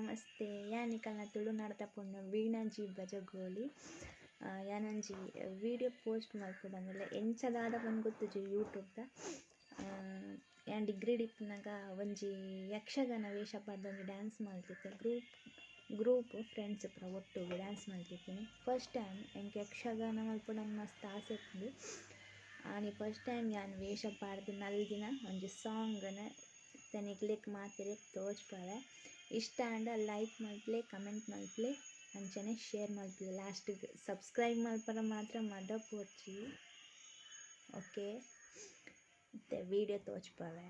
ನಮಸ್ತೆ. ಯಾನ್ ನಿಕಲ್ನ ತುಳುನಾಡ್ದ ಪೊಣ್ಣು ವೀಣಾ ಜಿ ಬಜಗೋಳಿ. ಯಾನೊಂಜಿ ವಿಡಿಯೋ ಪೋಸ್ಟ್ ಮಲ್ಪೊಡಂದುಲ್ಲೆ ಎಂಚ ದಾದ ಪಂದ್ ಗೊತ್ತುಜಿ ಯೂಟ್ಯೂಬ್ದ. ಯಾನ್ ಡಿಗ್ರಿಡ್ ಇಪ್ಪುನಗ ಒಂಜಿ ಯಕ್ಷಗಾನ ವೇಷ ಪಾಡ್ದ್ ಒಂಜಿ ಡ್ಯಾನ್ಸ್ ಮಲ್ತಿತ್ತೆ. ಗ್ರೂಪ್ ಗ್ರೂಪ್ ಫ್ರೆಂಡ್ಸ್ ಪೂರ ಒಟ್ಟುಗು ಡ್ಯಾನ್ಸ್ ಮಲ್ತಿತ್ತಿನಿ. ಫಸ್ಟ್ ಟೈಮ್ ಎಂಕ್ ಯಕ್ಷಗಾನ ಮಲ್ಪೊಡಂದ್ ಮಸ್ತ್ ಆಸೆ ಇತ್ತ್ಂಡ್. ಆನಿ ಫಸ್ಟ್ ಟೈಮ್ ಯಾನ್ ವೇಷ ಪಾಡ್ದ್ ನಲ್ದಿನ ಒಂಜಿ ಸಾಂಗ್ ನ್ ಇತ್ತೆ ನಿಕ್ಲೆಗ್ ಮಾತೆರೆಗ್ ತೋಜ್ಪಾವೆ. ಇಷ್ಟ ಆಂಡ ಲೈಕ್ ಮಲ್ಪುಲೆ, ಕಮೆಂಟ್ ಮಲ್ಪುಲೆ, ಅಂಚನೆ ಶೇರ್ ಮಲ್ಪುಲೆ. ಲಾಸ್ಟ್ ಗ್ ಸಬ್ಸ್ಕ್ರೈಬ್ ಮಲ್ಪರೆ ಮಾತ್ರ ಮದಪೊಡ್ಚಿ. ಓಕೆ ಇತ್ತೆ ವಿಡಿಯೋ ತೋಜ್ಪಾವೆ.